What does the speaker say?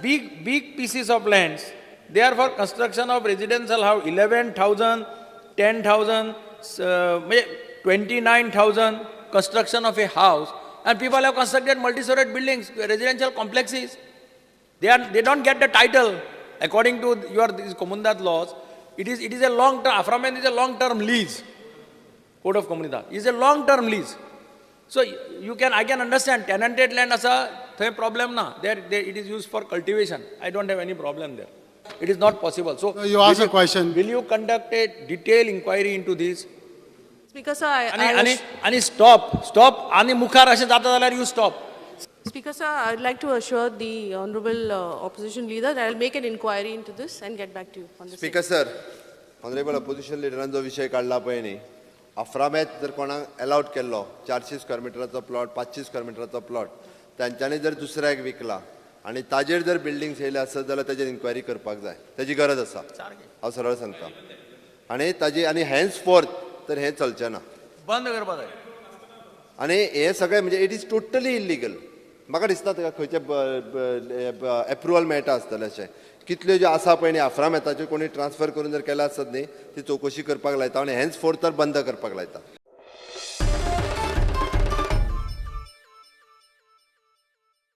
Big big pieces of lands, they are for construction of residential house, 11,000, 10,000, म्हणजे 29,000 construction of a house, and people have constructed multi-storied buildings, residential complexes. They don't get the title according to your these Comunidade laws. It is a long term, Aframeth is a long term lease. Code of Comunidade is a long term lease. So you can I can understand tenanted land आसा थंय problem ना there. It is used for cultivation. I don't have any problem there. It is not possible. So No, you asked will a question. Will you conduct a detailed inquiry into this? Speaker sir, I, आनी I आनी आनी stop stop आनी मुखार अशें जाता जाल्यार you stop. Speaker sir, I'd like to assure the honorable opposition leader that I'll make an inquiry into this and get back to you on the same. Speaker sir, honourable opposition लिडरान जो विशय काडला पळय न्ही, आफ्रामेत जर कोणाक allowed केल्लो 400 square मिटराचो plot, 500 square मिटराचो plot, तांच्यांनी जर दुसऱ्याक विकला आनी ताजेर जर बिल्डिंग्स येयले आसत जाल्यार ताजेर इन्क्वायरी करपाक जाय, ताजी गरज आसा. हांव सरळ सांगता आनी ताजी आनी हेन्स फोर्थ तर हें चलचें ना. बंद करपा जाय. आनी हें सगळें म्हणजे it is totally illegal. म्हाका दिसता ताका खंयचें एप्रुवल मेळटा आसतलें अशें. कितल्यो ज्यो आसा पळय न्ही आफ्रामेताच्यो कोणी ट्रान्सफर करून जर केला आसत न्ही, ती चवकशी करपाक लायता आनी हेन्स फोर्थ तर बंद करपाक लायता.